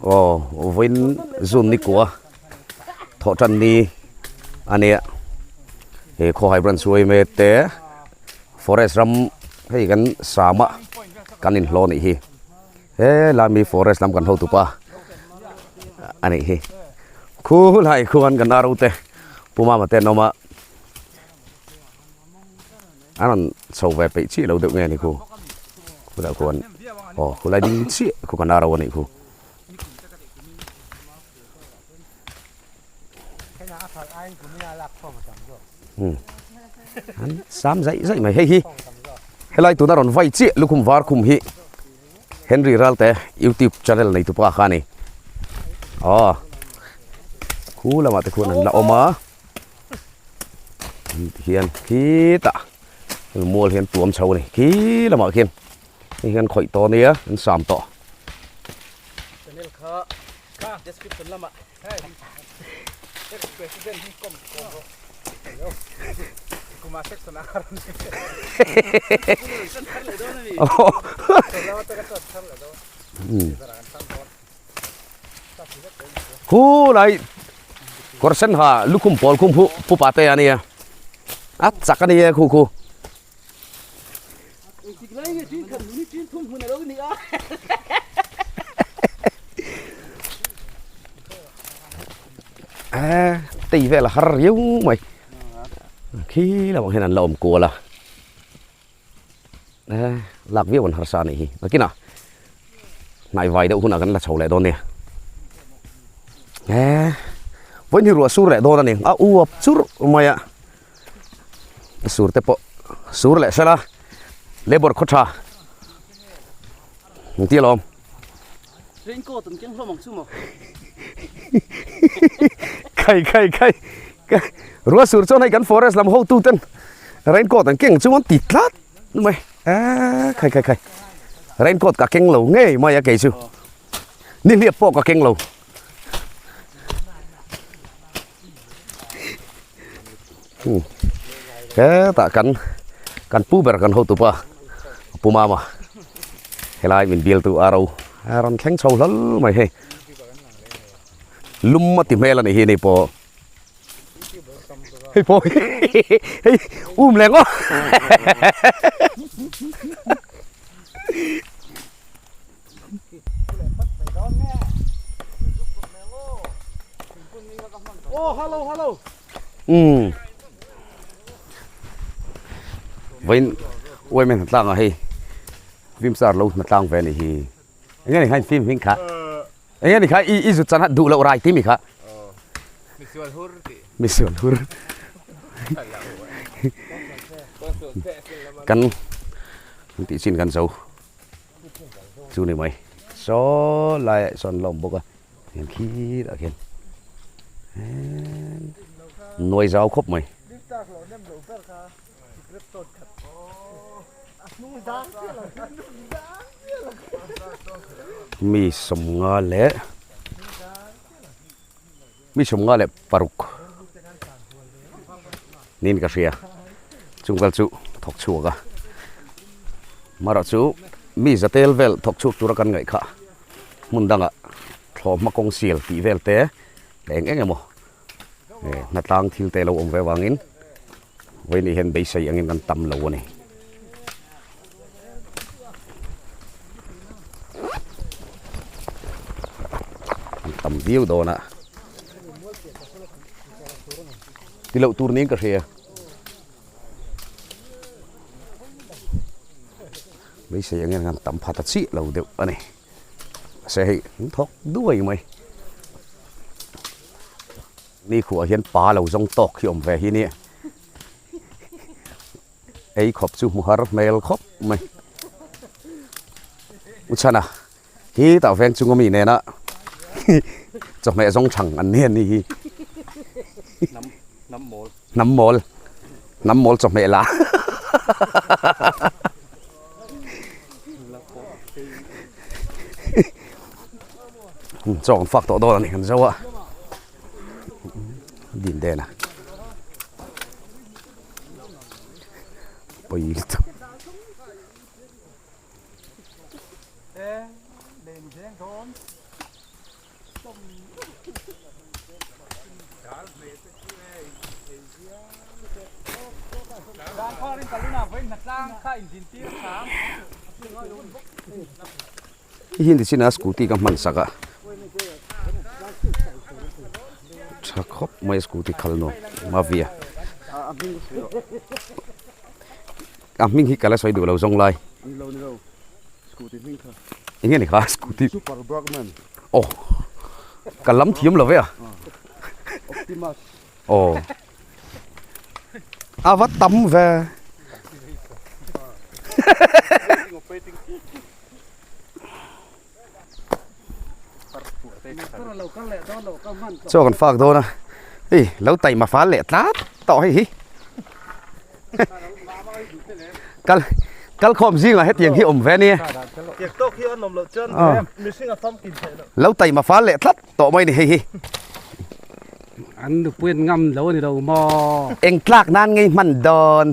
Aw vawiin June ni kua thawh tan ni a nia he khawhai branch uaime te forest ram hei kan sama kan inhlawh a nih hi he lai mi forest lam kan hotu pa a nih hi khu lai khuan kan aro te pu mama te an awm a an rawn chho ve peih chiah lo deuh nge ni khu khutah khuan aw khulai ding chiah khu kan aro a nih khu. An sam zaih zaih mai hei hi helai tuna rawn vai chiah lukhum var khum hi Henry Ralte youtube channel nei tupa kha a ni aw khu lamah te khuan an la awm a hian khitah mual hian tuam chho a ni khi lamah khian hei hian khawih tawh a nia an sam tawh. Channel kha description lamah president hi kom kom rawh kuma section a ran Khu lai kawr sen ha lukhum pawl khum hu pu pa te a nia a chak a nia khu khu. A tei vel a har riau mai khi lamah hian an la awm kual a lak viau an harsa a nih hi nakinah hnai vai deuh hunah kan la chho leh dawn nia vawiin hi ruah sur leh dawn a ni a uap churh mai a. Sur te pawh sur leh sela labour khaw tha ang tih alawm. Raincoat an keng hlawm ang chu maw? Khai khai khai ruah sur chuan hei kan forest lam hotu ten raincoat an keng chu an ti tlat mai a khai khai khai raincoat ka keng lo ngei mai a kei chu nihliap pawh ka keng lo. Hetah kan kan pu ber kan hotu pa pu mama helai min bial tu aro a rawn thleng chho hlal mai hei lum a ti hmel a nih hi ni pawh hei pawh hei um leh ngawt Umm vawiin uaime hnatlang ah hei film star lo hnatlang ve a nih hi eng nge ni kha in film hming kha eng nge ni kha i i zut chan a duh loh rai tih mi kha misual hur tih misual hur kan tih chin kan zo. Chu ni mai saw laiah sawn an la awm bawk a hian khirah khian nuai zau khawp mai. Mi sawmnga leh mi sawmnga leh paruk niin ka hria chung kal chu thawk chhuak a amaherawhchu mi za tel vel thawk chhuak tura kan ngaih kha hmun dangah thlawhhma kawng sial tih vel te eng eng emaw hnatlang thil te lo awm ve avangin vawiin hian beisei angin kan tam lo a ni. An tam viau dawn a ti loh tur niin ka hria beisei angin an tam pha ta chiah lo deuh a ni mahse hei an thawk duai mai ni khuah hian pa lo zawng tawk hi awm ve hi nia. Ei khawp chu hmu har hmel khawp mai. U Chhana hi tah veng chunga mi nena chawhmeh zawng chhang an ni a ni hi. Hnam mawl. Hnam mawl. Hnam mawl chawhmeh la. Chaw kan fak tawh dawn a ni kan zo a. Din den a. Pawi lutuk. Hei hi nichin a scooty ka hman sak a tha khawp mai scooty khal nuam mavia a hming hi ka la sawi duh lo zawng lai eng nge ni kha scooty aw ka lam thiam lo ve a aw a va tam ve Chaw kan fak dawn a hei lo taima fal leh tlat tawh hei hi kal kal khawm zingah hetiang hi awm ve ania lo taima fal leh tlat tawh mai ni hei hi an nupui an ngam lo a ni lo maw eng tlak nan ngei hman dawn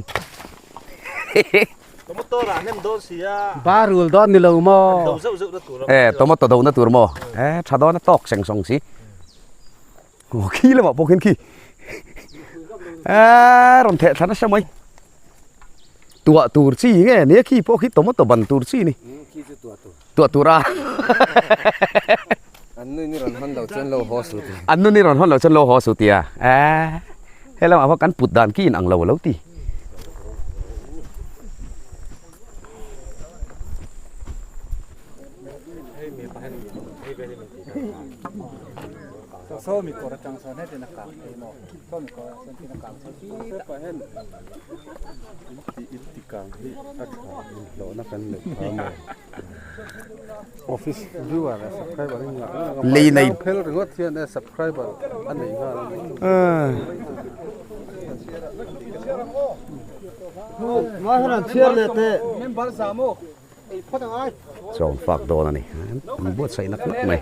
Tomato rah hnem dawn si a. Ba rul dawn ni lo maw? Do zeuh zeuh na tur a. Eh tomato do na tur maw? Eh tha dawn a tawk seng sawng si. Aw khi lamah pawh khian khi. Eh rawn theh thla nasa mai. Tuah tur chi nge nia khi pawh khi tomato ban tur chi ni. Khi chu tuah tur. Tuah tur a. An nu ni rawn hawn lo chuan lo haw su ti. An nu ni rawn hawn lo chuan lo haw su ti a. Eh he lamah pawh kan put dan khi inang lo lo ti. Office viewer leh subscriber a ngah ngah a Lei nei phel ringawt hian e subscriber a nei nghal a ni. Chawm fak dawn a ni an buatsaih nak nak mai.